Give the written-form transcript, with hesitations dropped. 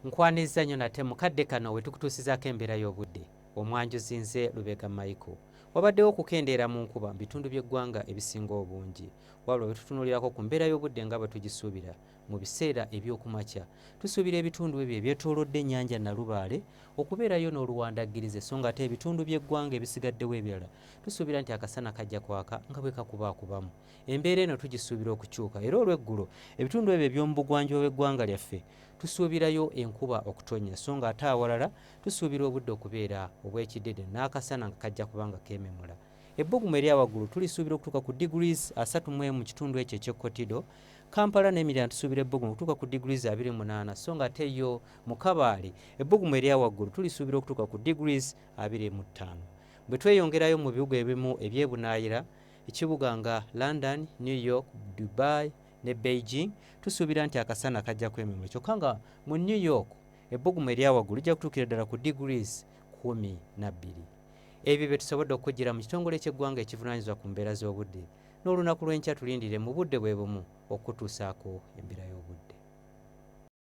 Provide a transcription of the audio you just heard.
Nkwaniriza nnyo nate mu kadde kano we tukutuusizaako embeera y'obudde. Omwanjuzi nze Lubega Michael. Wabaddewo okukendeera mu nkuba mu bitundu by'eggwanga ebisinga obungi. Wabula bwe tutunuulirako ku mbeera y'obudde nga bwe tugisuubira mu biseera eby'okumakya, tusuubira ebitundu ebyo ebyetoolodde ennyanja Nalubaale okubeerayo n'oluwandaggirize so ng'ate ebitundu by'eggwanga ebisigaddewo ebirala tusuubira nti akasana kajja kwaka nga bwe kakubaakubamu. Embeera eno tugisuubira okukyuka era olw'eggulo ebitundu ebyo eby'omu bugwanjuba bw'eggwanga lyaffe tusuubirayo enkuba okutonnya so ng'ate awalala tusuubira obudde okubeera obw'ekidede n'akasana nga kajja kuba nga keememula. Ebbugumu erya waggulu tulisuubira okutuuka ku degrees 31 mu kitundu ekyo eky'e Kotido, Kampala n'emiriraano tusuubira ebbugumu okutuuka ku degrees 28 so ng'ate yo mu Kabaale ebbugumu erya waggulu tulisuubira okutuuka ku degrees 25. Bwe tweyongerayo mu bibuga ebimu eby'ebunaayira, ekibuga nga London, New York, Dubai ne Beijing tusuubira nti akasana kajja kwememula kyokka nga mu New York ebbugumu erya waggulu lijja kutuukira ddala ku degrees 12. Ebyo bye tusobodde okukuggyira mu kitongole ky'eggwanga ekivunaanyizibwa ku mbeera z'obudde. N'olunaku lw'enkya tulindire mu budde bwe bumu okukutuusaako embeera y'obudde.